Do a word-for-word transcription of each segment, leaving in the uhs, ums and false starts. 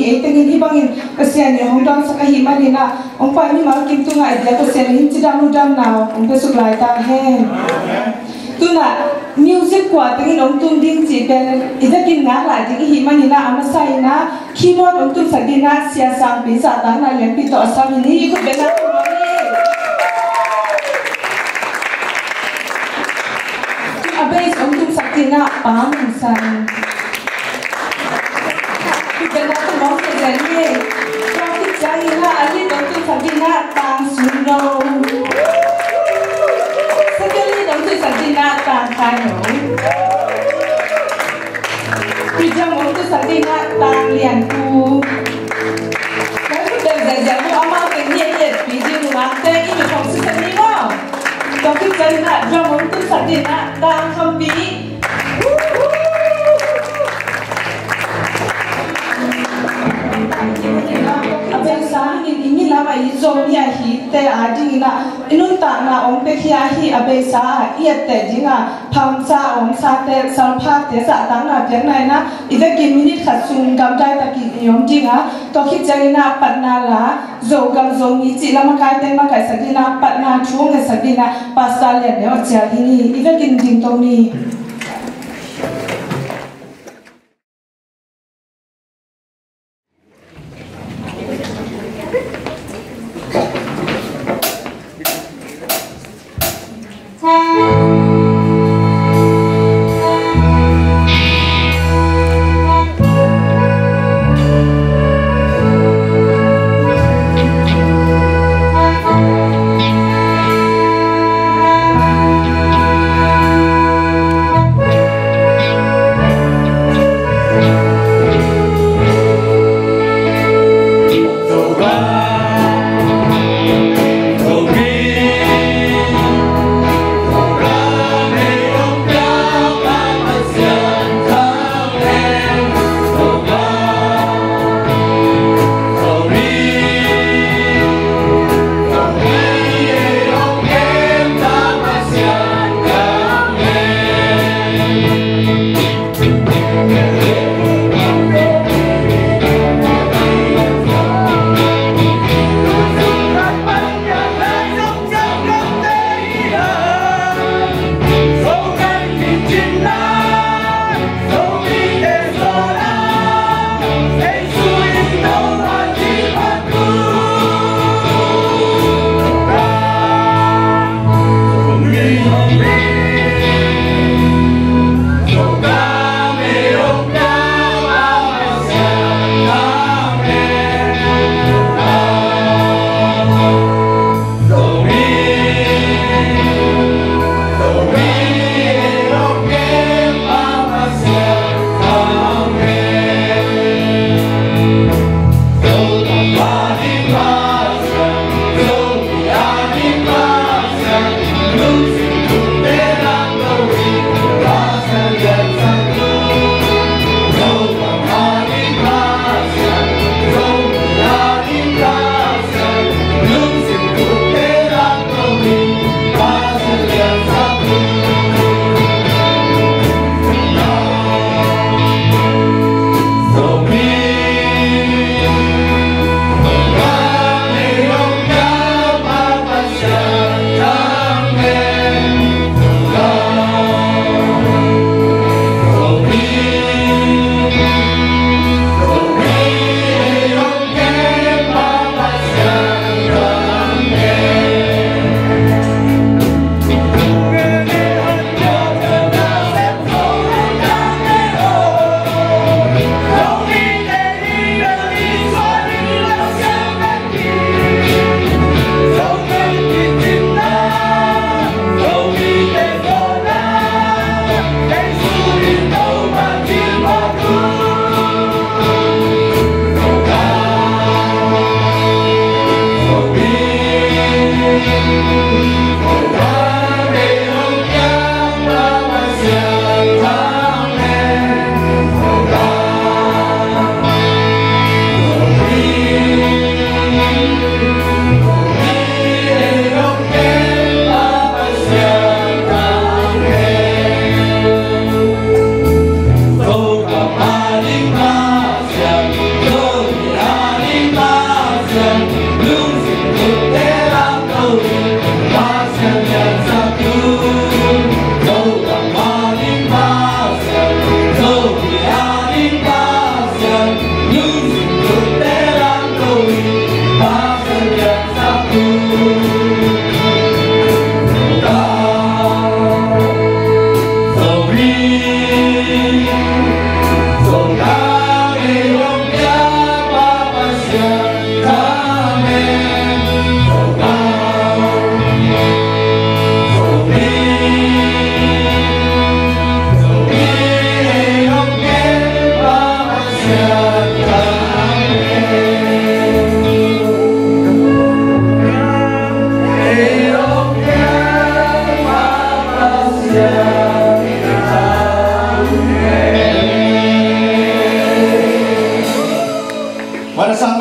Ei tengin hih bangin Pasian in hong dawngsak ahih manin ah, hong pai mimal kim tungah i biak Pasian in hih cidam ludamna hong piasuk lai ta hen. Tu-in ah music kua tengin hong tum ding cih pen i vekin ngak lai ding i hih manin ah, a masa in ah keyboard hong tumsak dingin ah Sia Sangpi zahtakna lianpi tawh a sam hi ni. I khut bengna tawh hong hi. A bass hong tumsak dingin ah Pa Min San. Khut bengna tawh hong hi zen hi. Tua khit ciangin ah a lead hong tumsak dingin ah Tang Sun Lo. Second lead hong tumsak dingin ah Tang Khai Lo. Rhythm hong tumsak dingin ah Tang Lian Pu. Kan khut beng ziahziah uh, amau teng hi a, i etpi ding uh, ngakte i mit hong sisan ni maw. Tua khit ciangin ah drum hong tumsak dingin ah Tang Kham Pi. A beisa hangin i mi lam ah i Zomi a hite a dingin ah i nuntakna hong pia khia hi. A beisa ah i etteh ding a, phamsa a omsate, salphate zahtakna piakna in ah i vekin minute khat sung gamdai takin i om ding a, tua khit ciangin ah patna la, Zogam Zomi cih la makaite makaihsak dingin ah patna thu hong ngetsak dingin ah Pastor Lian Neu a cial hi ni. I vekin dingto ni.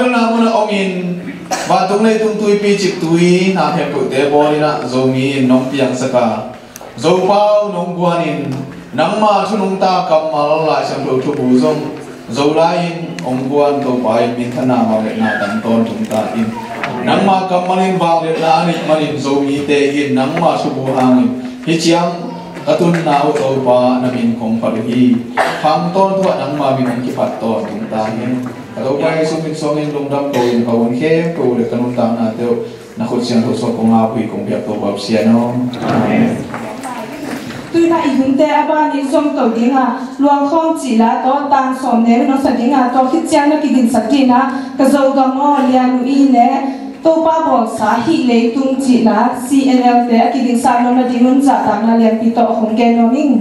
Na mun a om in, vantung leitung tuipi cik tui na khempeuhte bawl in ah Zomi in nong piangsak a, Zopau nong guan in, nangma thu nungta kammal Lai Siangtho thubu zong Zolai in hong guan Topa in minthanna vangliatna tang tawntung ta in. Nangma kammal in vangliatna a neih manin Zomite in nangma thubu hangin hih ciang ka tunna uh Topa na min kong phat uh hi. Khang tawntung ah nangma min hong kiphat tawntung ta hi. Ka Topa Jesu min suangin lungdam ko in ka hun khempeuh le ka nuntaknate uh na khut siangtho sungah kong ap uh hi, kong biak Topa Pasian aw. Amen. Tuna i hunte a ban in zom to ding a, Luang Khawng cih la tawh tang sawm neu in hong sa ding a, tua khit ciang na kidinsak ding a, Ka Zogam aw, Lian Uh Ih le Topa Bawlsa Hih Leitung cih la C N L te a kidinsak nuam nading un zahtakna lianpi tawh hong gen nuam ing.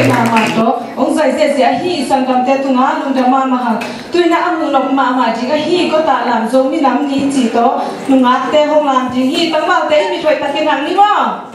Mahmah tawh hong zai ziahziah ahi i sanggamte tungah lungdam mahmah hang. Tu-in a muh nop mahmah ding ahi kotah lam Zomi Nam Ni cih tawh nungakte hong lam ding hi. Tangvalte i mit hoih takin hang ni maw?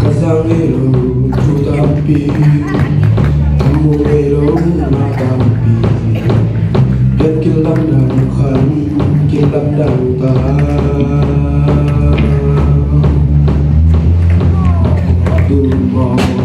Ka zang hi lo, thu tam Pi, a mu ngei lo na tampi, pian kilamdang khan kilamdang ta. Tum maw.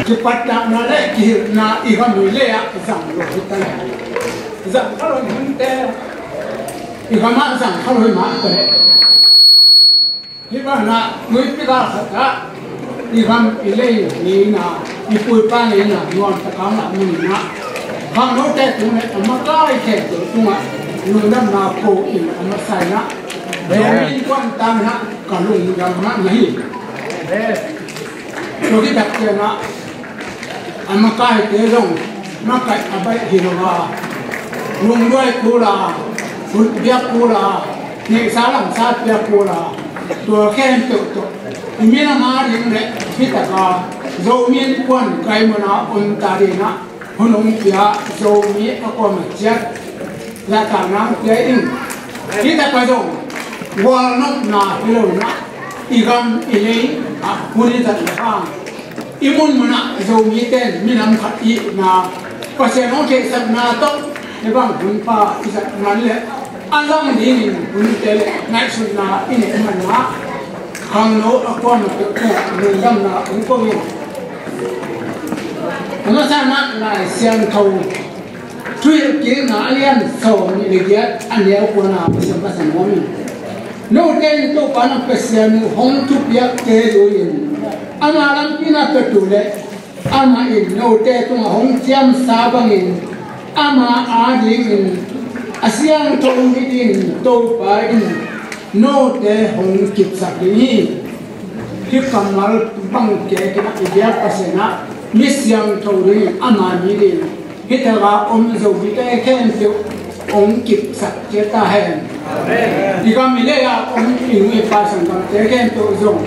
Kipatna le kihilhna i gam i lei ah zang lo hi ta. Zang kha lo hi te. I gam ah zang kha lo hi mah te. Hih banah nuipi gal khat ah i gam i lei ngeina, i pu i pa ngeina nuam tak a ngah mun inah, khangnote tung le a makai khempeuh tungah lungdamna ko in a masa inah, Zomi Innkuan tang inah ka lungdam ngah na hi. Tua khit tak ciangah a makaite zong makaih a baih hi lo a, lungduai kul a, khut biak kul a, neihsa lamsa piak kul a, tua khempeuh tawh i minam a ding le hi tak a Zomi Innkuan kai mun a om ta ding a, Hun hong pia Zomi a kuamah ciat zahtakna hong pia in. Hi tak a zong gualnopna hi lo in ah, i gam i lei ah hun i zat le hang, i munmun ah Zomite in minam khat i hihna Pasian hong theihsakna tawh hih bang hun pha i zat man leh a zang dingin hunte le ngaihsutna i neih man ah, khangno a kuamah peuh tungah lungdamna hong ko hi. A masa in ah Lai Siangtho Thuhilhkikna a lian sawm nih le giat, a neu kua na Pasian ka sang nuam hi. Note in Topa na Pasian uh hong thupiakte zui-in, ama lampi na pia tu le amah in note tungah hong ciamsa bangin ama adingin a siangtho mi dingin Topa in note hong kipsak ding hi. Hih kammal bang kek in ah i biak Pasian ah mi siangtho dingin ama mi dingin hih tak a om Zomite khempeuh hong kipsak ciat ta hen. I gam i lei a om i nu i pa sanggamte khempeuh zong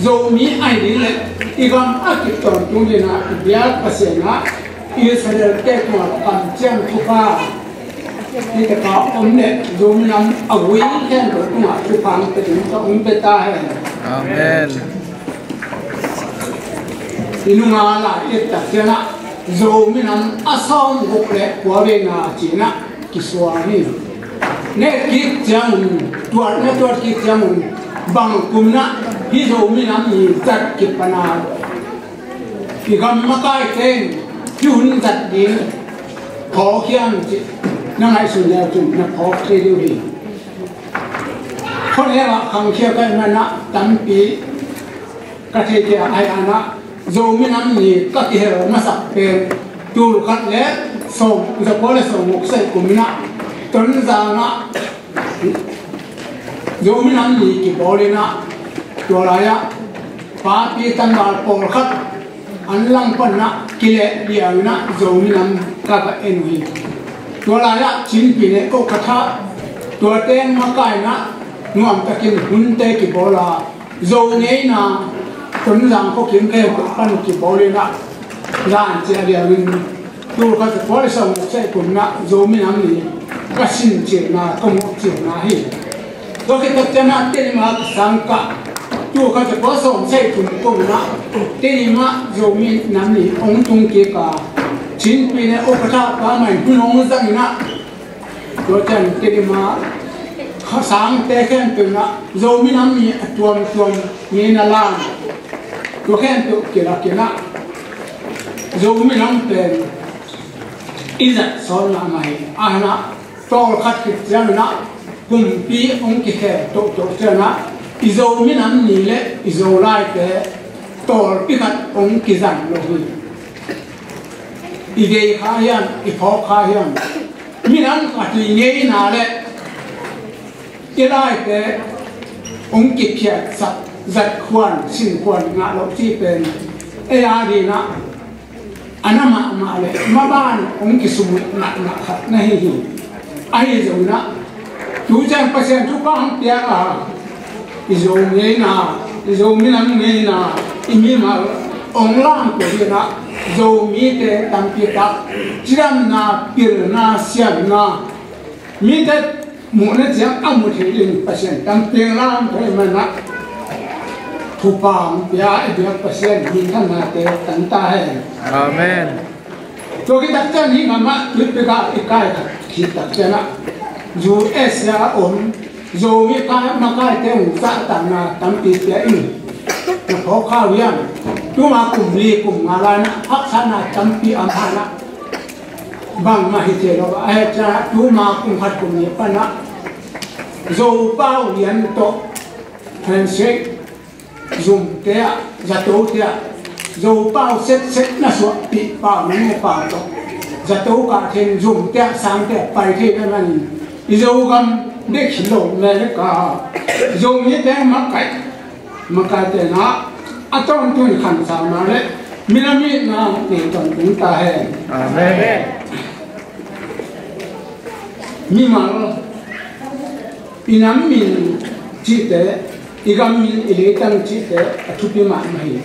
Zomi ahi ding le i gam a kip tawntung dingin ah i biak Pasian ah Israel-te tungah kamciam thupha hih tak a om le Zomi nam a vui khempeuh tungah thupha hong pia ding tawh hong pia ta hen. Amen. I nunga lai i et tak ciang ah Zomi nam a sawmguk le kua veina ci-in ah kisuang hi. Neh kik ciangun, tuat na tuat kik ciangun, bang kum in ah hih Zomi nam i zat kip pan a, i gam makaite in hih hun zat ding phawk hiam cih na ngaihsun le cun na phawk thei ding hi. Khuaneu ah khangkhia ka hih man ah tampi ka thei kei a, ahi zongin ah Zomi Nam Ni ka kihel masak pen tul khat le sawm, zakua le sawmguk seh kum in ah Tonzang ah Zomi Nam Ni kibawl in ah, tua lai-ah papi tangval pawlkhat an langpan ah kileh liang in ah Zomi Nam ka va en uh hi. Tua lai-ah Chin Pyine Ukhtha, tua teng makai in ah nuamtakin hunte kibawl a, Zo ngeina Tonzang khua kim khempeuh pan kibawl in ah, zan ciah liangin tul khat zakua le sawmguk seh kum in ah Zomi Nam Ni ka sin ciangin ah, ka muh ciangin ah hi. Tua khit tak ciangin ah Tedim ah ka sang kah, tul khat zakua sawm seh kum kum in ah Tedim ah Zomi Nam Ni hong tung kik a, Chin Pyine Ukhtha pa mah in hun hong zang in ah, tua ciang Tedim ah kha sangte khempeuh in ah Zomi Nam Ni a tuamtuam ngeina lam, tua khempeuh kilak in ah Zomi Nam pen i zat sawn mahmah hi. Ahi in ah tawlkhat khit ciangin ah kumpi hong kikhel tohtoh ciangin ah i Zomi Nam Ni le i Zolaite tawlpi khat hong kizang lo hi. I gei kha hiam, i phawk kha hiam, minam khat i ngeina le i laite hong kiphiatsak, zat khuan sin khuan ngah loh cih pen ei a dingin ah a na mahmah le maban hong kisumuih mahmah khat na hi hi. Ahi zongin ah tu ciang Pasian thupha hong piak a, i Zo ngeina, i Zomi Nam ngeina, i mimal hong lamto dingin ah Zomite tampi tak cidamna, pilna, siamna, mite muhna ciang a mu thei ding Pasian tampi lamto ahih manin ah thupha hong pia i biak Pasian minthannate tang ta hen. Amen. Tua khit tak ciang hih gam ah tuipik ah i kai khat khit tak ciang ah U S A a om Zomi makaite hong zahtakna tampi pia in, na phawk kha uh hiam? Tuma kum li kum nga lai in ah haksatna tampi a om in ah, bangmah hi thei lo a, ahi ciang ah tuma kum khat kum nih pan ah Zo pau lian tawh handshake, Zumte ah, Zatote ah Zo pau setset na suahpih pau, na mu pau tawh Zato kah thei in Zumte ah, Sangte ah pai thei na manin, i Zogam bek hi lo, America, Zomite makaih, makaite in ah a tawntung khansa ma le minam itna nei tawntung ta hen. Amen. Mimal, i nam min cihte, i gam min, i leitang cihte a thupi mahmah hi.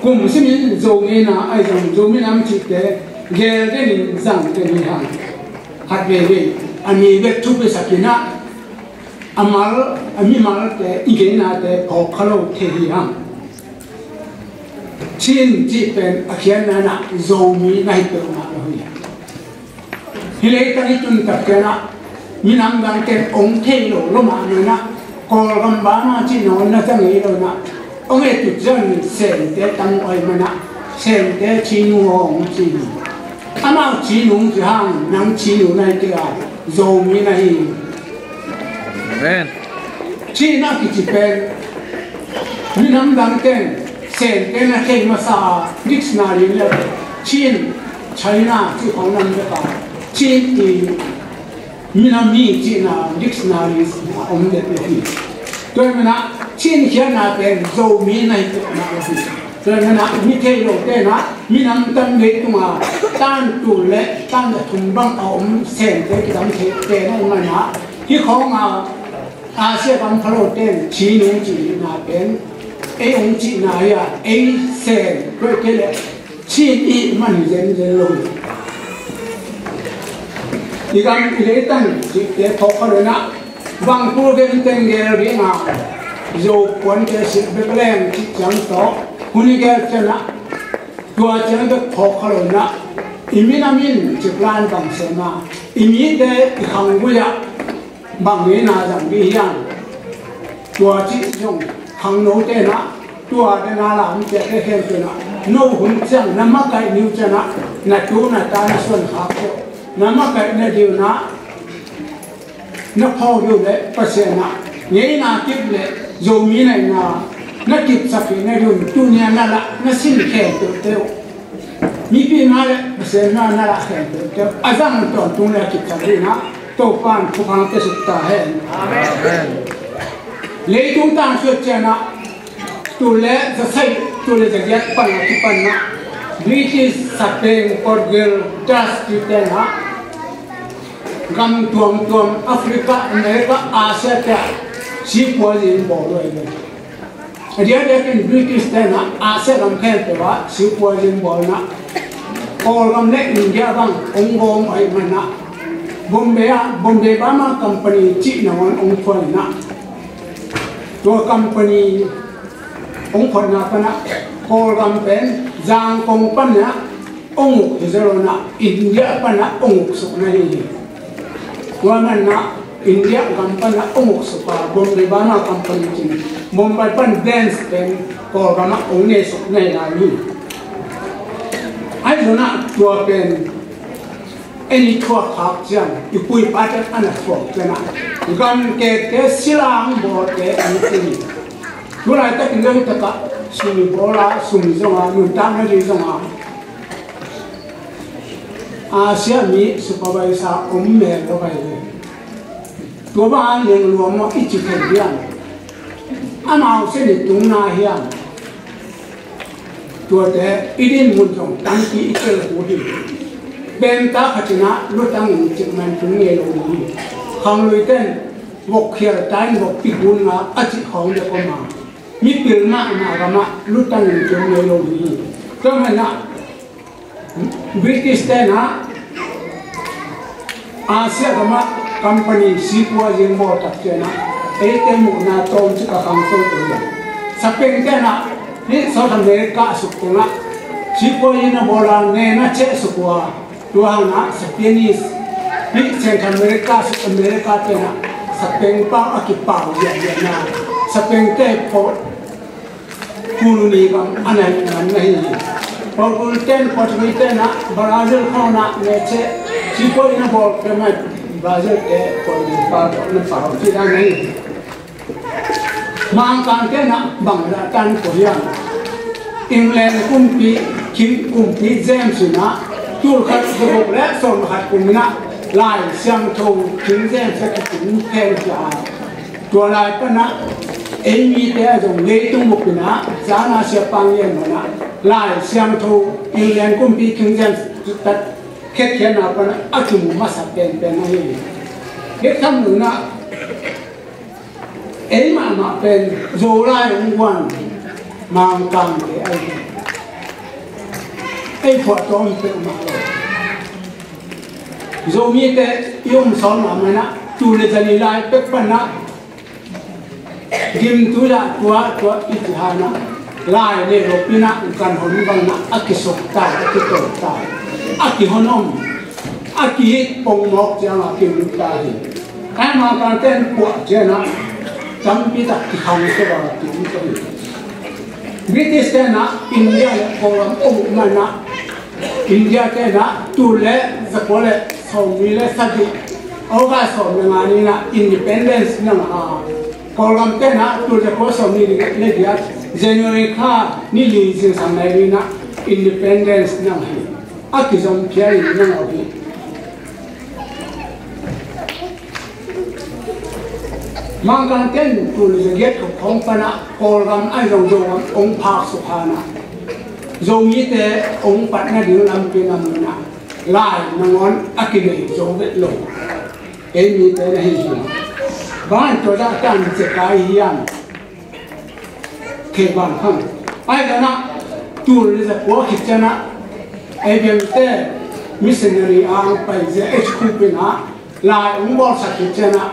Kum simin Zo ngeina ahi zong Zomi Nam cihte Gel den in zang den hi hang. Khat veivei a mi bek thupi sak in ah, a mal, a mimalte i gennate phawk kha lo thei hi hang. Chin cih pen a khiatna in ah Zomi na hi peuhmah lo hi. Hih leitang i tun tak ciangin ah minam dangte'n hong thei lo lua mahmah in ah, Kawlgam Burma cih nangawn na za ngei lo in ah, hong et uh ciangin Sente tam uh ahih manin ah, Sente Chin uh aw hong ci hi. Amau Chin uh hong ci hang, nang Chin uh na hi kei a, Zomi na hi. Amen. Chin a kici pen minam dangte'n Sente na thei masa a, dictionary le Chin, China cih khawng nam bek a, Chin i minam hi cihna dictionary a om det lo hi. Tua ahih manin ah Chin khiatna pen Zomi na hi peuhmah lo hi. Tua ahih manin ah mi thei lote'n ah minam tam leitung a tan tul le tan za thum bang a om Sente kidam theite na hi manin ah, hih khawng a Asia gam pha lote'n Chin hong cihna pen, ei hong cihna hi a, ei Sen, tua ahih kei leh Chin i hih man hi zenzen lo hi. I gam i leitang cihte phawk kha lo in ah, bang kul gen teng gel ding a, Zo puante silh bek leng cih ciang tawh hun i gel ciangin ah, tua ciang bek phawk kha lo in ah, i minam in cik lai-in bang sem a, i mite i khanggui ah bang ngeina zang ding hiam? Tua cih zong khangnote'n ah, tua dena lam ciahte khempeuh in ah, no hun ciang na makaih ni uh ciangin ah, na tu na ta na suan khak uh, na makaih na ding uh in ah, na phawk ding uh leh Pasian in ah ngeina kip leh Zomi na hihna na kipsak theihna ding un tuni-a na lah na sin khempeuhte uh, mipi mah le Pasian mah na lah khempeuhte uh a zang tawntung le a kipsak ding in ah Topa'n thupha hong piasuk ta hen. Amen. Leitung tangsuat ciangin ah, tul le za sagih, tul le za giat pan a kipan ah, British, Spain, Portugal, Dutch-te'n ah gam tuamtuam, Africa, America, Asia-te ah sipuazi bawl uh hi. A diakdiakin British-te'n ah Asia gam khempeuh ah sipuazi bawl in ah, Kawlgam le India bang hong gawm ahih manin ah, Bombay ah Bombay Burma Company cih nangawn hong phuan in ah, tua company hong phuanna pan ah Kawlgam pen Zangkong pan ah hong uk hi zaw lo in ah, India pan ah hong uk suk na hi hi. Tua manin ah India gam pan ah hong uk suk a, Bombay Burma Company ci-in Bombay pan Blends pen Kawlgam ah hong ne suk na hi lai hi. Ahi zongin ah tua pen en i thuak khak ciang, i pu i pate a na thuak ciangin ah, gam kekte sila hong bawlte an ci hi. Tu laitakin zong tak ah sum i bawl a, sum i zong a, nuntakna ding zong a, Asia mi supervisor om mel lo hi. Tua bang a liang luam maw i ci thei hiam? Amau sen i tungna hiam? Tuate i dinmun zong tampi i tel uh hi. Penta khat in ah lutang in cik man tung ngei lo hi. Khangluite'n vok khial ta in vok pi gun nga a cih khawng bek om a, mipil mahmah gam ah lutang in tung ngei lo hi. Tua manin ah British-te'n ah Asia gam ah company sipuazi bawl tak ciangin ah, eite muhna tawmcik a khangto tung hi. Spain-te'n ah hih South America a suk teng ah sipuazi na bawl a, ne na ceh suk uh a, tua hang ah Spanish, hih Central America a suk America-te'n ah Spain pau a kipau ziahziah na, Spain-te pau Kuluni bang a na hi, a na hi. Portugal-te'n, Portugal-te'n ah Brazil khawng ah ne ceh sipuazi na bawl kei mah, Brazil-te Portugal pa tawh na pau ci dan na hi. Mangkangte'n ah bang la tan ko hiam? England kumpi, King kumpi James in ah tul khat za guk le sawm khat kum in ah Lai Siangtho King James a kici phen ci a, tua lai pan ah ei mite ah zong leitung bup in ah China siapa ngen man ah Lai Siangtho England kumpi King James tat khetkhiatna pan ah a kimu masa penpen ahi hi. Bek tham lo in ah ei mahmah pen Zolai hong guan Mangkangte ahi hi. Ei phuahtawm peuhmah lo. Zomite i om sawn mahmah in ah, tul le zali lai pek pan ah, gimtui ah tua tua i ci han ah, lai le lop in ah ganhon bang in ah a kisuk ta, a kitawi ta, a kihon om, a kihih pongmawk ciang ah kimu ta hi. Ahi hang Mangkangte in puah ciang ah tampi tak kikhang tua bang a kimu ta hi. British te in ah India le Kawlgam om uh man ah, India te in ah tul le zakua le sawmli le sagih, August sawm le nga ni in ah independence na ngah a, Kawlgam te in ah tul zakua sawmli le giat, January kha ni li zingsang nai ni in ah independence na ngah hi. A kizom phial in na ngah uh hi. Mangkangte in tul le zagiat khawng pan ah Kawlgam ahi zong Zogam hong phak suk han ah, Zomite hong patna ding lampi na mun ah lai nangawn a kinei zo vet lo. Ei mite na hi hi. Bang hang tua zah tan cekai hiam? Thei bang hang. Ahi zong ah tul le zakua khit ciang ah, ei biamte missionary a hong pai Z H Khup in ah lai hong bawlsak khit ciang ah,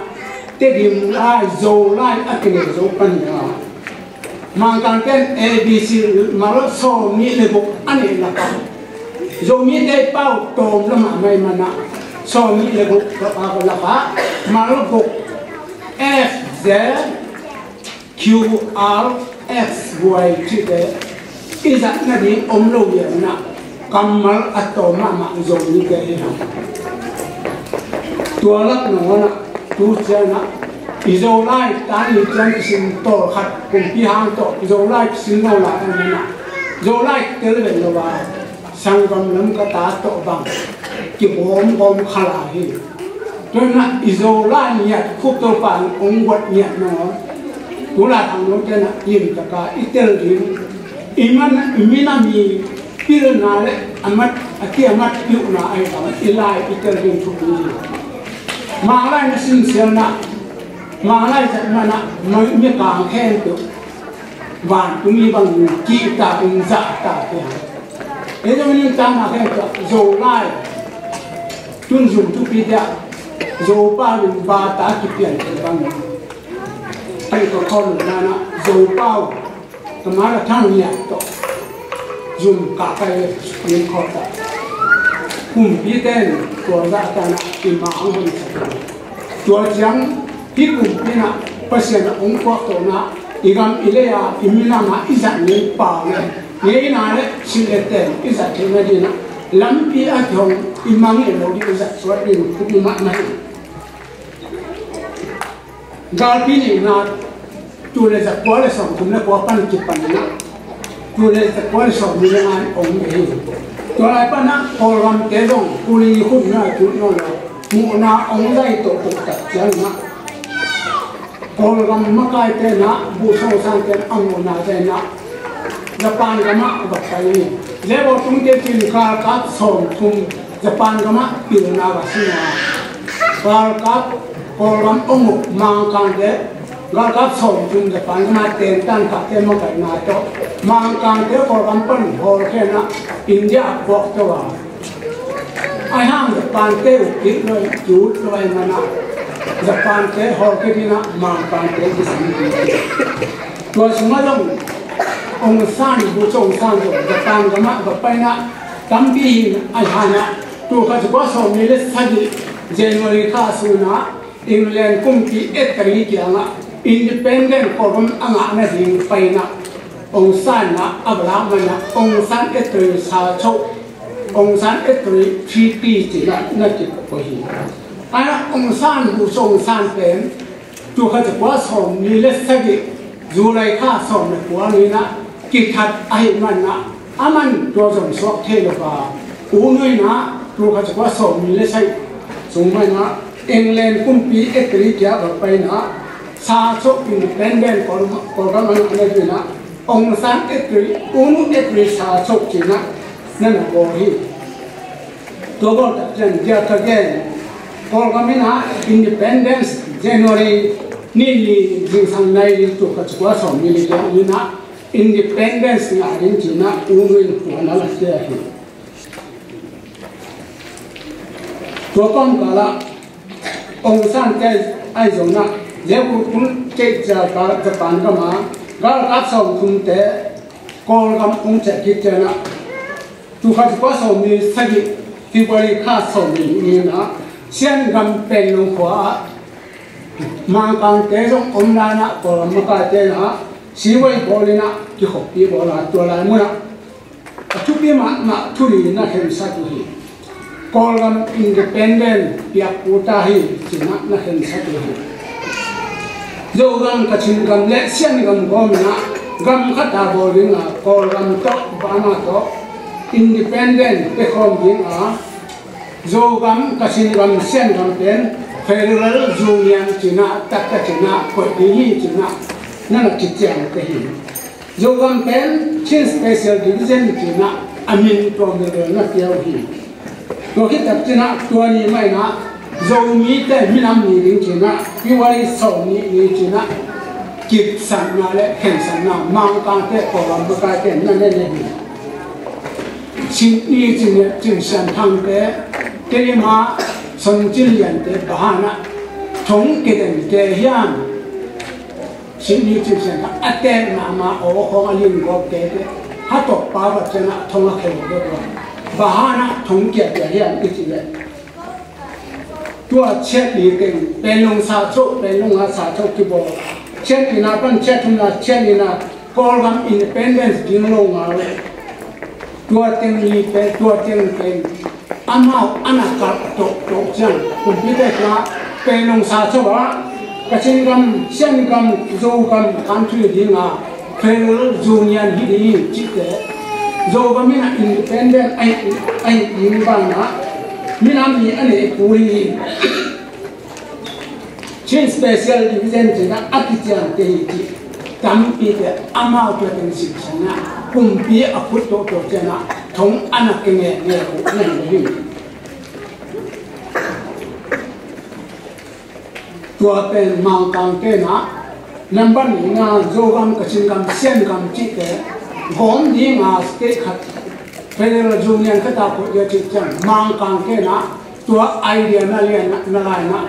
Tedim lai, Zo lai a kinei zo pan hi a, Mangkangte in A B C mal sawmnih le guk a neih lakah, Zomite pau tawm lamah mah ahih man ah, sawmnih le guk lakah mal guk F Z Q R X Y cihte i zat nading om lo hi a, kammal a tawm mahmah Zomite hi hang. Tua lak nangawn ah tu ciang ah i Zolai tan i ciang kisin tawlkhat kumpi hang tawh Zolai kisin lo lai a, Zolai kitel vet lo a, sanggam lam ka ta tawh bang kibawm bawm kha lai hi. Tua in ah i Zolai ngiat Khup Topa in hong guat ngiat nangawn, tu lai khangnote in ah limtak a i tel ding, i man, i minam i pilna le a mat, a kiamat piuhna ahi bang i lai i tel ding thupi hi. Manglai na sinsialna, Manglai zat man ah mi, Mikang khempeuh vantung mi bang kihta in zahta hi hang. Ei zong i nuntakna khempeuh ah Zolai tun zum thupite ah Zopau in bata kipian thei bang. Ei ka khawl lo man ah Zopau Kamala Thang Ngiat tawh zum kah kai le Supreme Court ah kumpite in tua zahtan ah i ma hong honsak hi. Tua ciang hih kumpi in ah Pasian a hong puak tawh in ah i gam i lei a i minam a i zat ngei pau le ngeina le silh le ten i zat theih nading in ah lampi a kihong i mangngilh loh ding i zat suak ding thupi mahmah hi. Galpi nihna tul le zakua le sawmthum le kua pan kipan in ah tul le zakua le sawmli le nga in hong hi. Tua lai pan ah Kawlgamte zong tul i khut na tut nawn lo, muhna hong zai tawh tawh tak ciang in ah Kawlgam makaite in ah Buh Song Sante in a muhna zai in ah Japan gam ah va pai hi. Zebawh tungte cin galkap sawmthum Japan gam ah pilna va sim a, galkap Kawlgam hong uk Mangkangte galkap sawmthum Japan gam ah tentan kahte makaihna tawh Mangkangte Kawlgam pan hawlkhia in ah India ah puak to a, ahi hang Japante uk kik lo, ki ut lo ahih man ah Japante hawlkhia ding in ah Mangkangte kisam ding. Tua sungah zong Aung San, Buh Song San zong Japan gam ah va pai in ah tampi hi. Ahi hang ah tul khat zakua sawmli le sagih January kha sung in ah England kumpi ettari kiangah independent Kawlgam a ngah nading pai in ah Aung San in ah a va lak man ah Aung San ettari sachoh, Aung San ettari treaty ci in ah na kikoih hi. Ahi hang ah Aung San, Buh Song San pen tul khat zakua sawmli le sagih July kha sawm le kua ni in ah kithat ahih man ah aman tua zong suak thei lo a, U Nu in ah tul khat zakua sawmli le sagih sung mah in ah England kumpi ettari kiangah va pai in ah sachoh independent Kawlgam, Kawlgam a ngah nading in ah Aung San ettari, U Nu ettari sachoh ci in ah na na bawl hi. Tua bawl tak ciang dia ka gen, Kawlgam in ah independence January ni li zingsang nai li tul khat zakua sawmli le giat ni in ah independence ngah ding ci in ah U Nu in tua na la sia hi. Tua kawmkal ah Aung San te ahi zongin ah, Zekuh tung ceih cial ka Japan gam ah galkap sawmthum te Kawlgam hong ciah khit ciangin ah, tul khat za kua sawmli sagih February kha sawmli ni-in ah Shan gam Panglong khua ah Mangkangte zong om lai-in ah Kawlgam makaite in ah sivei bawl in ah kikhoppi bawl a, tua lai mun ah a thupi mahmah thu li na khensat uh hi. Kawlgam independent piak kul ta hi, ci-in ah na khensat uh hi. Zogam, Kachin gam le Shan gam gawm in ah gam khat a bawl ding a, Kawlgam tawh Burma tawh independent pia khawm ding a, Zogam, Kachin gam, Shan gam pen Federal Union ci-in ah taktak ci-in ah koih ding hi, ci-in ah na na kiciamteh hi. Zogam pen Chin Special Division ci-in ah a min tua bel na pia uh hi. Tua khit tak ciangin ah tua ni mah in ah Zomite minam ni ding ci-in ah February sawmnih ni ci-in ah kipsakna le khensatna Mangkangte, Kawlgam makaite na ne uh hi. Sydney Cin, Cin Sian Thangte, Tedim ah Son Cin Liante, bang hang ah thong kideng te hiam? Sydney Cin Sian Thang a tek mahmah, aw khawng a lim gawp te te, ha tawh pau vat ciangin ah thong a khel dot uh a, bang hang ah thong kia pia hiam i cih leh, tua chiat li teng Panglong sa cho, Panglong a sa cho kibawl. Chiat lina pan chiat thumna, chiat lina Kawlgam independence ding lo ngal. Tua teng li pen, tua teng pen amau a na kap tawhtawh ciang kumpite kiangah Panglong sa cho ah Kachin gam, Shan gam, Zogam country ding a Federal Union hi ding cihte, Zogam in ah independent a hi, a hi ding banah minam ni a nei kul hi. Chin Special Division ci-in ah a kiciamteh hi cih tampite amau tua teng sihsan ah kumpi a khut tawhtawh ciangin ah thong a na kingekngek uh na hi hi. Tua pen Mangkangte in ah nambat nihna Zogam, Kachin gam, Shan gam cihte gawm ding a state khat, Federal Union khat a koih ding a cih ciang Mangkangte in ah tua idea na lian na lai in ah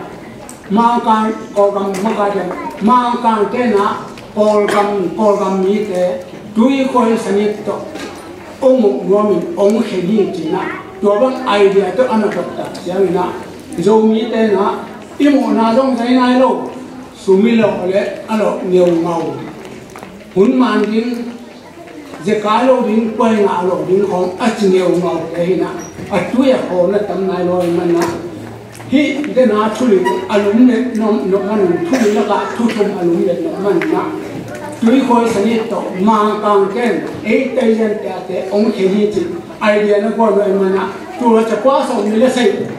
Mangkang, Kawlgam makaite, Mangkangte in ah Kawlgam, Kawlgam mite tuikhoi sanit tawh hong uk nuamin hong khen hi ci-in ah tua bang idea tawh a na tawh tak ciangin ah Zomite in ah i mawhna zong zai nai lo, sum i lawh le a lawh ngeungau, hun man ding, zekai lo ding, kuai ngah lo ding khawng a ci ngeungau te hi in ah a tui a khaw na tam nai lo ahih manin ah hih dena thu li a lum let nop, nop man, thu li lakah thu thum a lum let nop man in ah tuikhoi sanit tawh Mangkangte in ei Taiziante a te hong khen hi cih idea na guan lo ahih manin ah tul khat za kua sawmli le sagih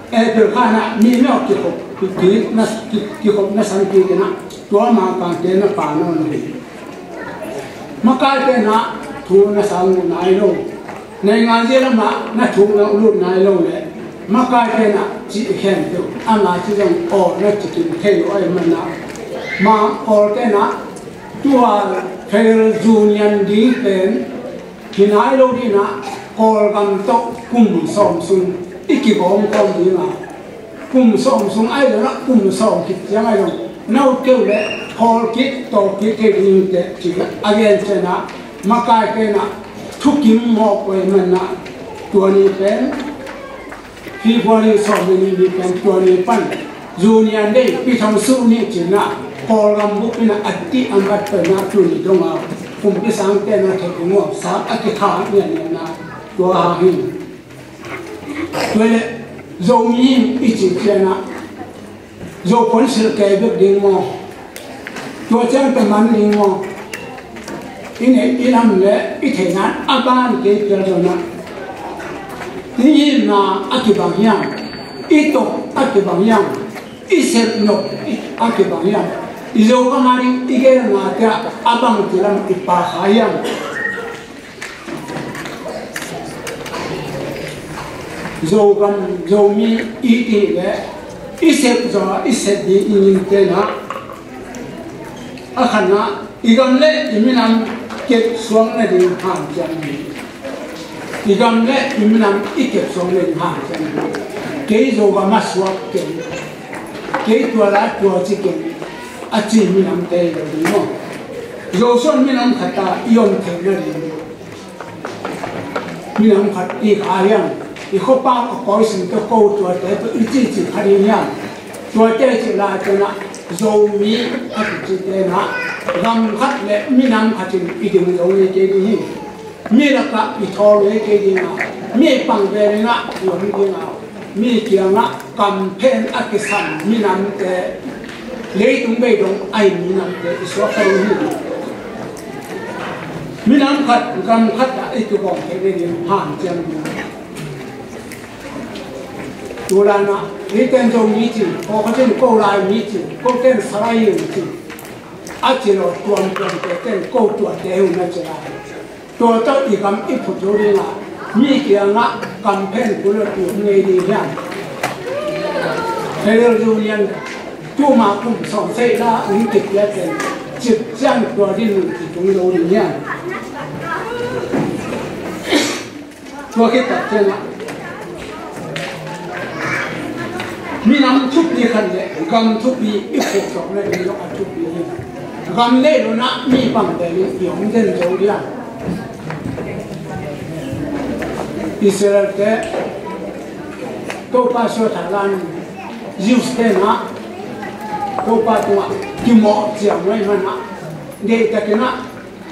April kha in ah mi mawk kikhop, ki, ki, na, ki, kikhop na san kik in ah tua Mangkangte na pha nawn lo hi. Makaite in ah thu na sang uh nai lo, naingan zia lamah na thuk na lut nai lo leh makaite in ah cih khempeuh a ngai ci zong aw na ci kim thei lo ahih manin ah, ma Kawlte in ah tua Federal Union ding pen hi nai lo ding in ah Kawlgam tawh kum sawm sung i kigawm khawm ding a, kum sawm sung ahi zongin ah kum sawm khit ciang ahi zong na ut kei uh leh khawl kik, tawp kik thei ding teh ci a gen ciangin ah makaite in ah thukim mawk uh ahih manin ah tua ni pen February sawm le nih ni pen tua ni pan Union Day pi thong suh ni ci-in ah Kawlgam bup in ah a tih a mat pen ah tuni dong a kumpi sangte in ah theih ding uh a sang a kikhak nian nian ah tua hang hi. Tua leh Zomi i cih ciangin ah Zo khonsilh kei bek ding maw? Tua ciang pia man ding maw? I neih i lam le i theihna a ban kei pial zongin ah i itna a kibang hiam? I tawh a kibang hiam? I sep nop a kibang hiam? I Zogam a ding i gelna te ah a bangci lam i pha kha hiam? Zogam, Zomi i ti leh i sep zaw a i sep ding i ngimte in ah a khatna i gam le i minam kep suang nading hanciam hi. I gam le i minam i kep suang nading hanciam hi. Kei Zogam ah suak keng, kei tua lai tua ci keng, a ci minamte hi lo ding maw. Zosuan minam khat a i om theihna ding, minam khat i kha hiam, i khuapa a koi sing tawh ko tuate tawh i ci ci kha ding hiam. Tuate cih lai ciangin ah Zomi a kicite in ah gam khat le minam khat in i ding zo ngei kei ding hi. Mi lakah i thawl ngei kei ding a, mi pang ve ding a, i om ding a, mi kiangah kam phen a kisam minamte, leitung bei dong a hi minamte i suak kha ding hi. Minam khat, gam khat ah i kibawm theih nading hanciam ding. Tulai in ah, hih ten Zomi ci, ko khat in ko Laimi ci, ko ten Salai Ing ci, a ci lo tuamtuamte ten ko tuate hun a ci lai. Tua tawh i gam i phut zo ding a, mi kiangah kam phen kul lo i om ngei ding hiam. Federal Union tuma kum sawm seih la ung kipia ten, cip ciang tua din ung kitung zo ding hiam. Tua khit tak ciangin ah minam thupi khat le gam thupi i phawk zawk nading zong a thupi hi. Gam nei lo in ah mi pang ve ding i om den zo ding a. Israel-te Topa suah thalan Jews-te in ah Topa tungah kimawh ciang ahih manin ah, deihtakin ah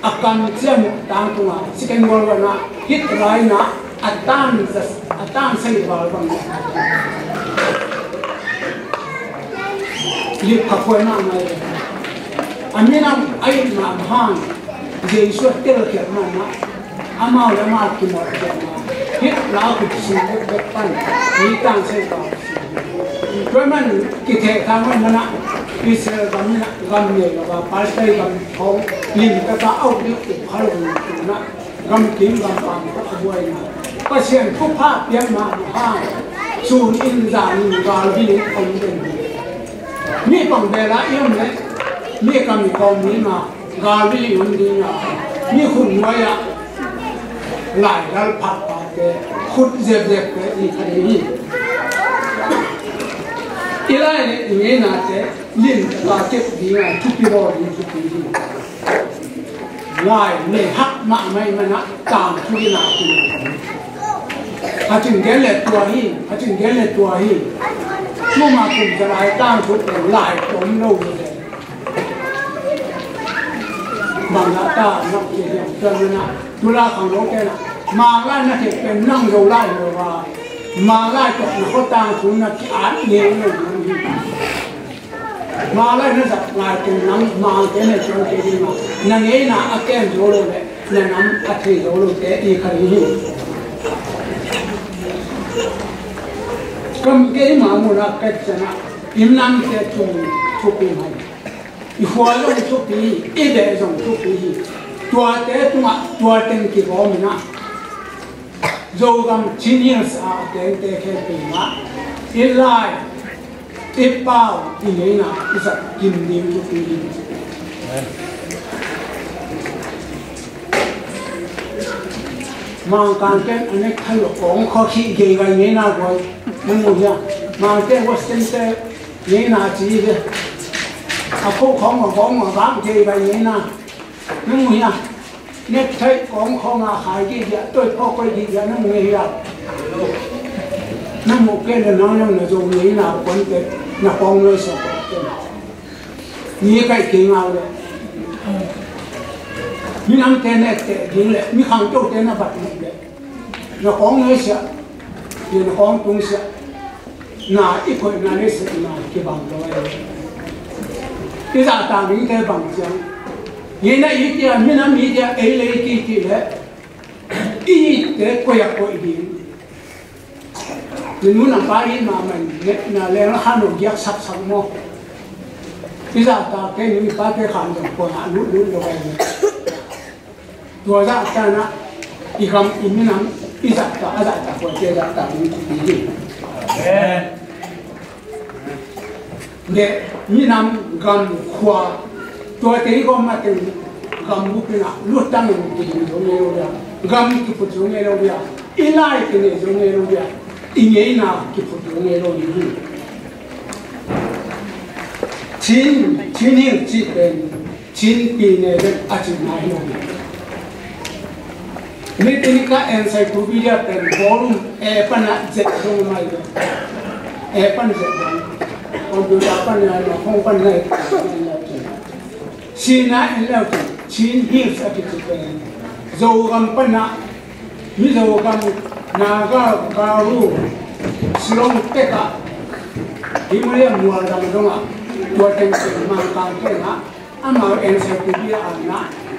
a kam ciang uh tangtungah Second World War-ah Hitler in ah a tan, a tan sei val bang lipkhap huai mahmah hi. A minam a it mah hang Jesu a telkhiat mahmah, amau le amau kimawh ciang a Hitler khut sung bekbek pan mi tan sei val. Tua man kithehthang man manah Israel gam inah gam nei lo a Palestine gam khawng limtak a a uk ding uk kha lo in tunah gam kim gam pam tawh a buaina Pasian thupha piak mahmah hang sun in zan in galvil in om den hi. Mi pang bel a i om leh mi kam i khawm mi mah galvil i om ding a, mi khut nuai ah laidal phatphatte, khut zepzepte i kha ding hi. I lai le i ngeinate limtak a kep ding a thupi bawl ding thupi hi. Lai nei hak mahmah i manah tangthu in a kin a cin gen le tua hi, a cin gen le tua hi. Tuma kum za lai tangthu lai tom lo hi. Bang dah ta nak kei hiam tuan na tu la khang lo kei na. Mang lai na kei pen nang zo lai lo va. Mang lai tawh na kho tangthu na ki at ne lo hi. Mang lai na zat ngai ken nang mang kei na chuan kei ding a. Na ngeina a ken zo lo le na nam a thei zo lo te i kha ding hi. Kam kei ma mun a pek chana i namte tung thupi mai. I khua zong thupi hi, i beh zong thupi hi. Tuate tungah tua teng kigawm inah Zogam Chin Hills a tengte khempeuh mah i lai, i pau, i ngeina i zat kim ding thupi hi. Mangkangte a nek thalo kong khaw khih gei gai ngeina guai. Nang mu hiam? Mangte Western te ngeina ci hi ve. A kho khawng a kawng a vak gei gai ngeina. Nang mu hiam? Nek thai kong khawng a khai gei dia, toi khaw koi gei dia, nang mu hiam? Nang mu kei le nang nang na zo ngeina kuan te na kong noi sa kuan te. Mi kaih kei ngau le mi namte nekteh ding le mi khangtote na bat nih le na kawng nei siah, na kawng tung siah, na i koihna nei siah na kibang lo. I zahtak dingte bang ciang hi na i tia, minam i tia, ei le i kiti le i itte koih a koih ding. Minun a pa in mahmah in na leng a khan lo giak saksak maw? I zahtak kei nu i pate khan zong kua ngah lutlut lo ai. Tua zahtak na i gam i minam i zahtak a zahtak kua te zahtak in thupi hi. Amen. Le minam gam khua tuate i gawm mateng gam bupinah luttang in kihing zo ngei lo dia, gam kiphut zo ngei lo dia, i lai kinei zo ngei lo dia. i ngeina kiphut lo ngei lo ding hi. Chin, Chin Hills cih pen Chin Pyine bek a cihna hi lo hi. Nitin ka encyclopedia pen volume A pan a Z dong mai lo. A pan Z dong. Computer pan a, phone pan a, Sina en leu cin, Chin Hills a kici pen Zogam pan a, Mizo gam, Naga, Garo, Shillong tek a, Himalaya mual dang dong a, tua teng teng Mangkang teng a, amau encyclopedia a na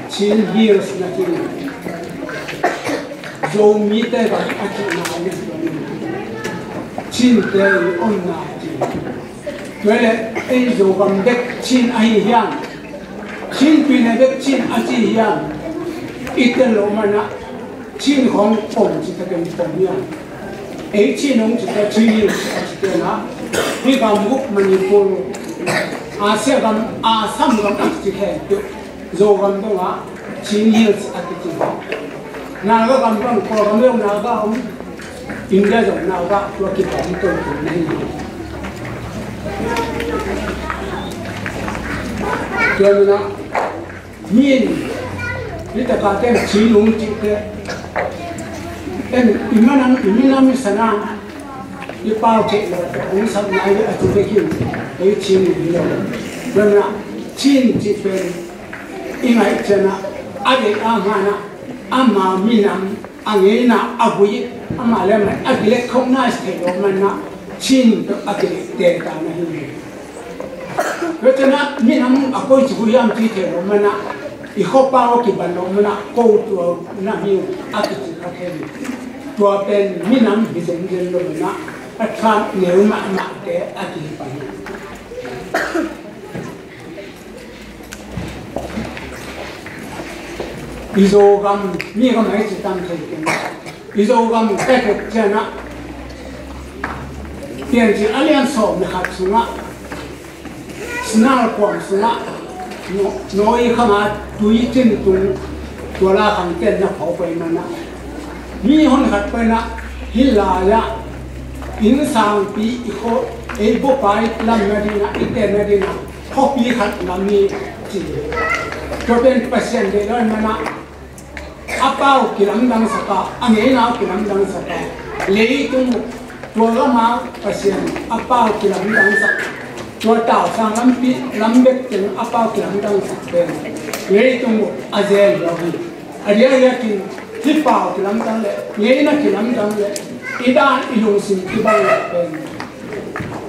Chin Hills na ci. Zomite gam a cihna a, Chin te i omna a ci. Tua leh ei Zogam bek Chin ahi hiam? Chin Pyine bek Chin a ci hiam? I tel loh man a Chin khong pom ci takin pom hiam? Ei Chin hong ci ta, Chin Hills a ci ta na. Hih gam guk Manipur, Asia gam, Assam gam a ci khempeuh Zogam dong a Chin Hills a kici. Naga gam bang, Kawlgam zong Naga om, India zong Naga, tua kipom tawh tung na hi. Tua na, min, hih taka ten Chin hong cih te, en, i minam, i minam i sana, i pau cih lo, hong sap nai a ci bek hi, ei Chin hi lo. Tua na, Chin cih pen, i ngaih ciang a, a deih a man a, ama minam, a ngeina, a gui, ama le man, a kilekkhopna i thei lo man a, Chin tawh a kilekte ta na hi. Tua ciang a, minam a koi ci gui hiam ci thei lo man a, i khuapau a kiban lo man a, ko tua na hi a kici kha thei. Tua pen minam hi zenzen lo man a, a than neu mahmahte a kipan hi. I Zogam, mi gam ahi ci tam thei keng. I Zogam ka tek ciang a, Piancil a lian sawm le khat sungah, Sinal kuam sungah, no, no i khang a tui cin tung, tua la khang ten na phau pai man a. Mi hon khat pai na, hi lai a, inn sangpi i kho, ei bup a i lam na ding a, i ten na ding a, khuapi khat lam hi ci. Tua pen Pasian deih lo man a, a pau kilamdang sak a, a ngeina kilamdang sak a, leitung tua gam a Pasian a pau kilamdang sak, tua tausang lampi, lam bek teng a pau kilamdang sak pen leitung a zel lo hi. A diakdiakin hih pau kilamdang le, ngeina kilamdang le, i dan i lungsim kibang le pen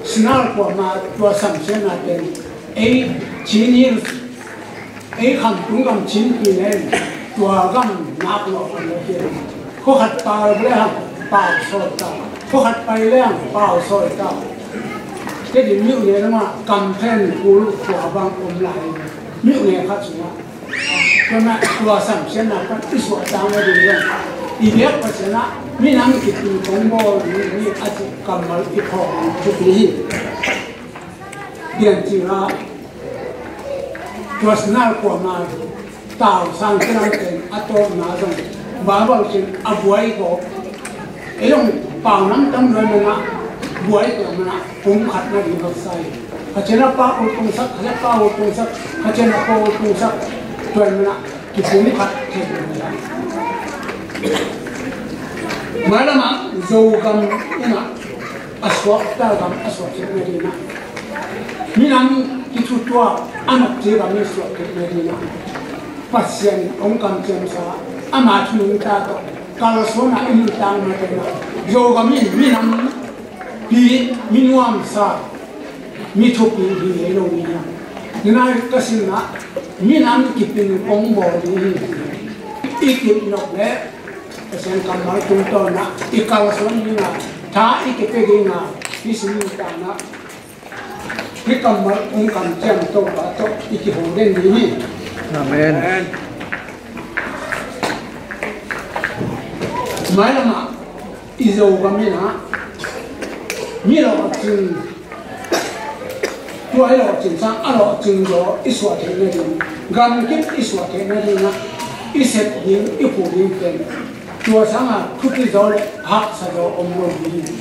Sinal kuam a tua samsiatna pen ei Chin Hills, ei Khamtung gam Chin Pyine in tua gam nak lo kan lo hi. Khua khat pai le hang pau sawi ta, khua khat pai le hang pau sawi ta. Te din myone lam a kam phen kul khua bang om lai, myone khat sungah. Tua na tua samsiatna pan i suah tang a ding dong, i biak Pasian a minam kipin kong bawl ding hi a ci kammal i phawk ding thupi hi. Piancil a tua Sinal kuam a tausang kilam pen a tawpna zong Bible cin a buai ko. Ei zong pau nam tam luai man a, buai ko man a, pumkhat na ding haksa hi. Kha ciang a pau tungsak, kha ciang a pau tungsak, kha ciang a pau tungsak, tua man a kipumkhat thei lo hi. Mailam a Zogam in a, a suakta gam a suak theihna ding a, minam kithutuak a nopci gam i suak theihna ding a, Pasian hong kamciamsa, ama thu nungta tawh kalsuan a i nuntakna teng a, Zogam in minam pi, mi nuamsa, mi thupi hi ngei lo ni hiam? Nai ka sin a, minam kipin kong bawl ding hi. I kip nop le Pasian kammal tungtawn a i kalsuan ding a, tha i kipia ding a, i sin nuntakna hih kammal hong kamciam Topa tawh i kiho den ding hi. Amen. Mailam a i Zogam in a, mi lawhcing, tua i lawhcing sang a lawhcing zaw i suah theihna ding, gamkip i suah theihna ding a, i sep ding, i phu ding pen, tua sang a thupi zaw le haksa zaw om lo ding hi.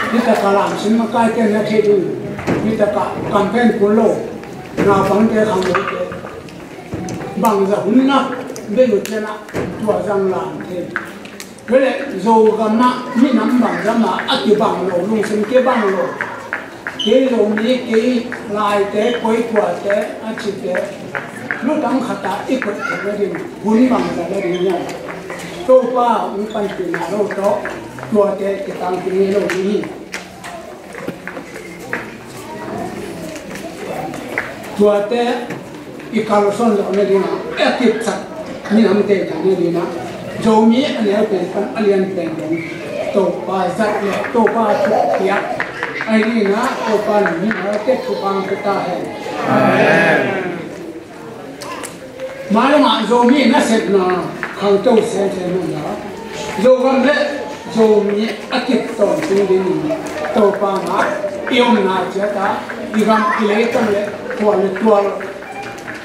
Hi takah lamsim makaite na thei ding. Hi takah campaign kun lo, naupangte, khangnote, bangzah hun na bel uh cianah tua zang lam thei. Tua leh Zogam ah minam bangzah mah a kibang lo, lungsim kibang lo. Kei Zomi, kei Laite, koi tuate a cite lutang khatah i koih theihna ding hun bangzah la ding hiam? Topa hong panpihna lo tawh tuate kitangpi ngei lo ding hi. Tuate i kalsuan zawhna dingah, a kipsak minamte dingah, Zomi a neu pen pan a lian pen dong Topa zat le Topa thuk piak ahi dingah, Topa nang min a tek thupha pia ta hen. Amen. Mailamah Zomi nasepna khangto semsem un la, Zogam le Zomi a kip tawntung dingin Topa mah i omna ciatah i gam i leitang le tual le tual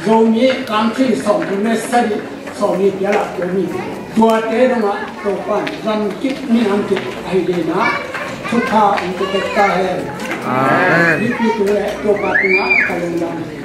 Zomi country sawmthum le sagih, sawmli pialah Zomi tuate dongah Topa in gam kip minam kip ahi dingin thupha hong pia tek ta hen. Amen. Hih pi tung le Topa tungah ka lungdam hi.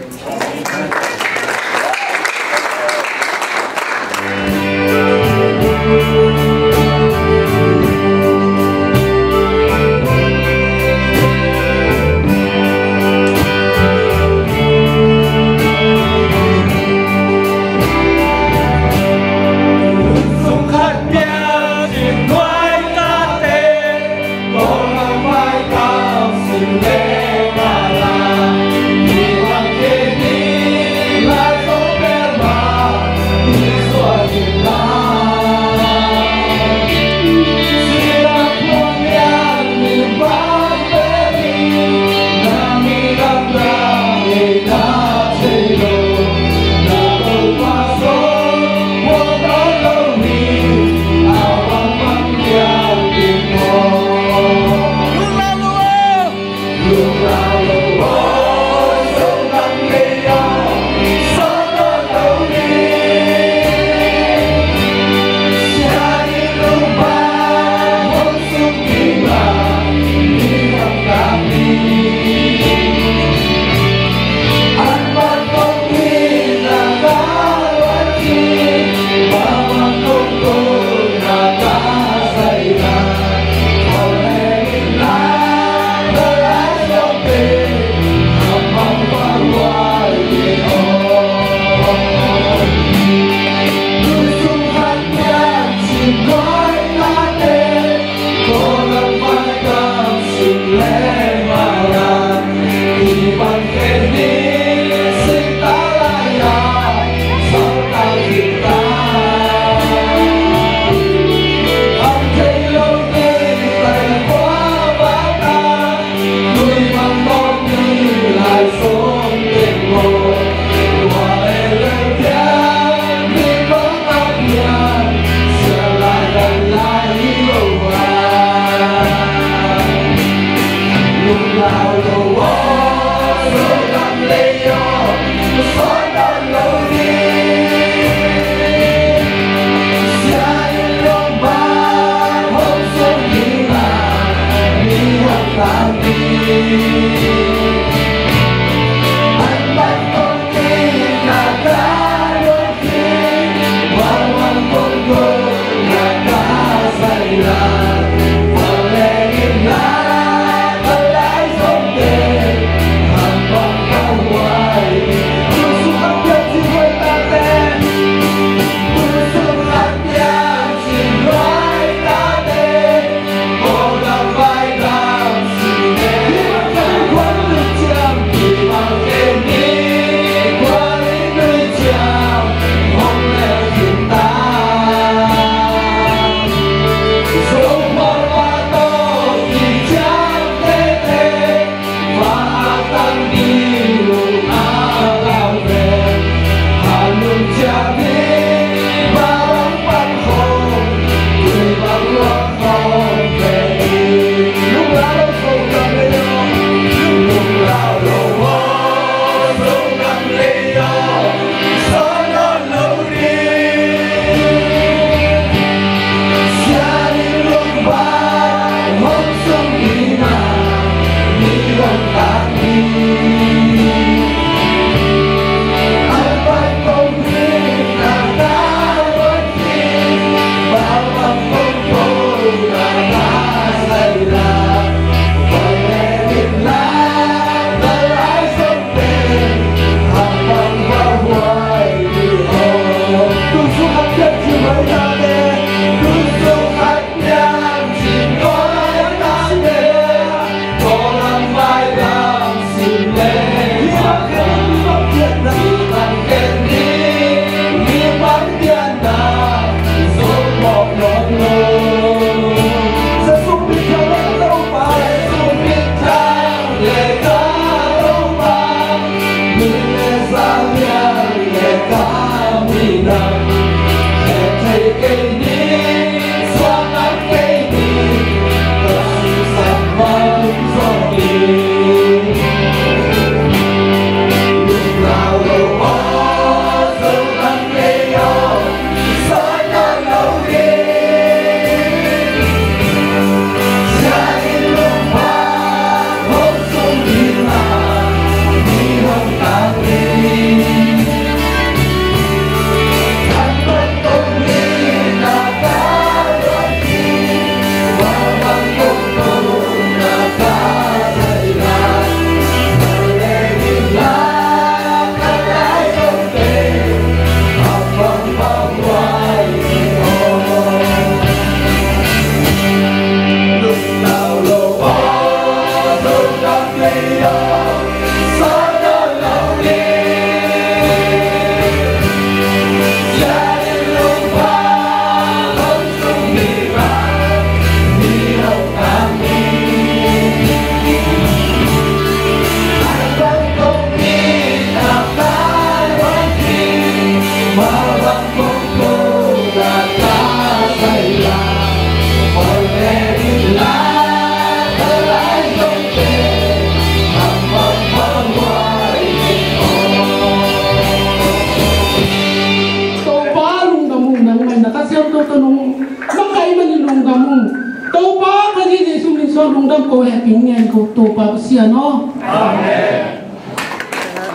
Topa lungdam ung, nang maina ka siam to ka nung makai mani lungdam ung. Topa ka ni Jesu min suang lungdam ko, hehpih ngen ko Topa Pasian aw. Amen.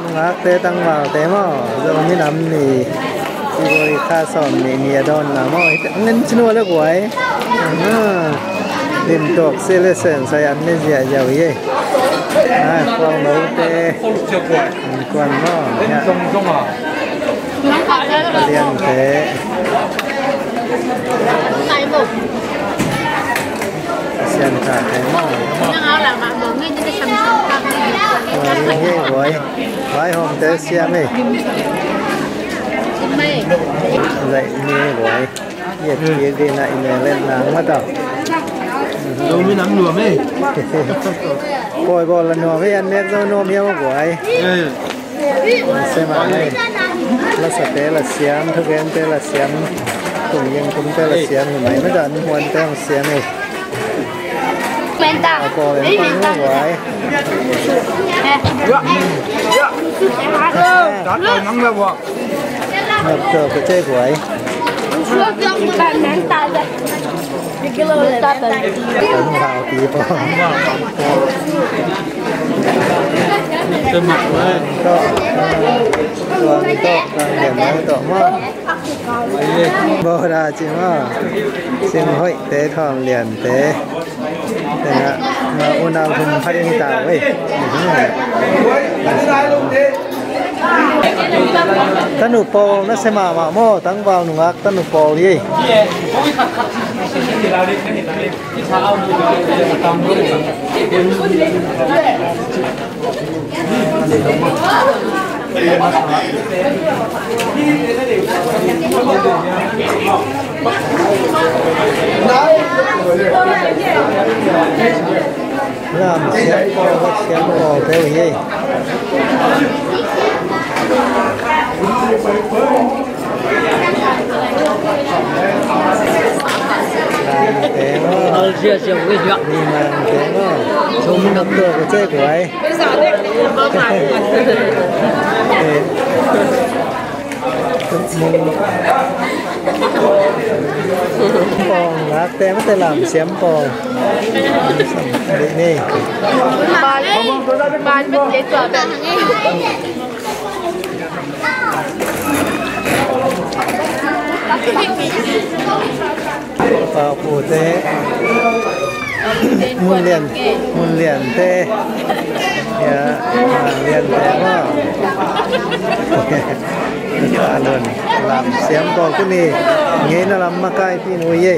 Nungakte tangvalte maw, Zomi Nam Ni, February kha sawm nih ni a dawnna maw, hih teng ngen cin uh a le guai. Aha. Limtuak si le sen sai an ne ziahziah uh hi. Ai, kuang lote. An kuan maw. Hiah. Liangte. Sian tate maw. Kuan hi guai. Vaihawmte siam ei. Zaih ni guai. Yet kik dina i mel en nang mata. Zomi Nam nuam ei. Pawi bawl la nuam ei, an nek zo nuam hiam a guai. Sema ei. Lasate la siam, thugente la siam, kum yeng kumte la siam, hi mai mata, an huante hong siam ei. A pawl en pang guai. Ngat to ka cei guai. Ang hau pi po. Tuan to, tuan to, tuan to ma. Bo da ci ma. Sim hoih te, thawm lian te. Tena, ma unau thum phai hi ta wei. Tanu pawl na se mahmah maw, tangval nungak tanu pawl hi. Lam siam pawl, siam pawl te uh hi. Lam te maw. Al sia sia uh hi sia. Ni mang te maw. Sum nak tua ka cek wai. Pawng lakte mate lam siam pawng. Dih ni. Pakpute, Munlian, Munliante, ya, Liante maw. Ka lun lam siam ko kuni, ngeina lam makai pi nu ye.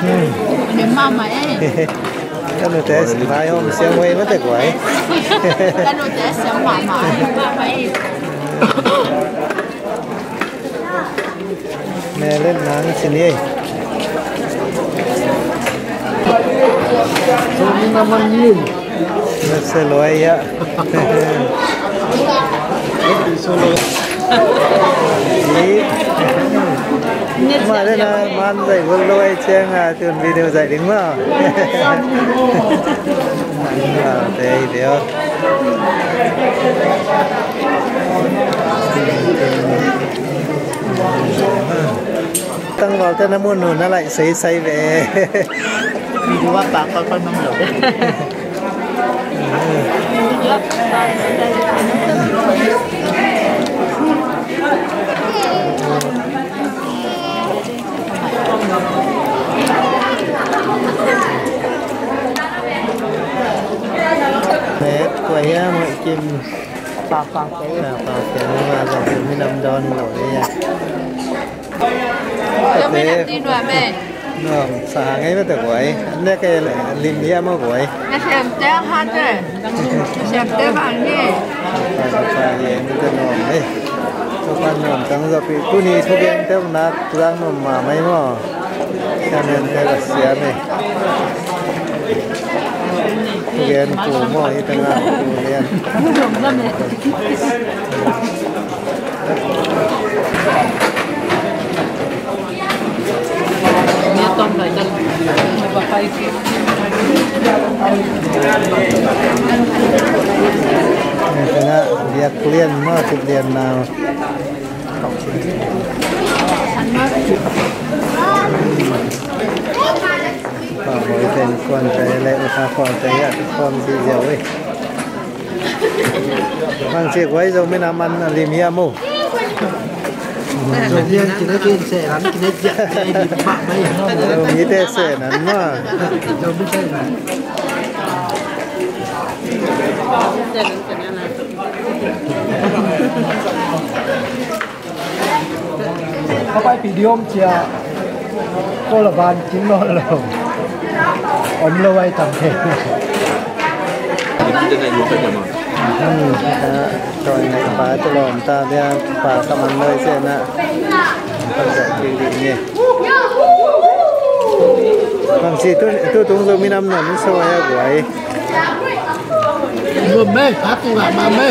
Hmm. Mama eh. Ka nute vai hom siang wei mate guai. Ka nute siang mama eh. Mama eh. Melen nang sini. Sini naman yun. Nasa luai ya. Solo. Mah le na man zai gol lo ai ciang a tun video zai ding mah. Mah te hi deo. Tangval te na mun nu na lai sei sai ve. Video a pa kol kol mam lo. Met kua hiam hoih kim. Pa pa kei. Pa pa kei na ma zong kim minam dawn lo ni ya. Nuam sa ngei mate guai. An nek e lim hiam a guai. Na siamte a hate. Na siamte bang hi. Sa sa ye mate nuam e. Topa nuam tang zapi. Tuni thugen te nak zang nuam ma mai maw. Siamen te la siam e. Thugen ku maw hi tanga ku lian. Biak lian maw, thuk lian nau. Pawlpi ten kuan te le uta kuan te ya kuan si ziau e. Bang ci guai Zomi na man a lim hiam uh. Zomi an kina kin se lam kina ja te lim mah mai. Zomi te se nan ma. Zomi se nan. Khapai pi diom cia. Ko la van kin lo lo. Om lo wai tam the. Toi na pa tu lom ta dia pa ka man loi se na. Bang si tu tu tung zo minam na min so ya guai. Mame, aku nggak mame.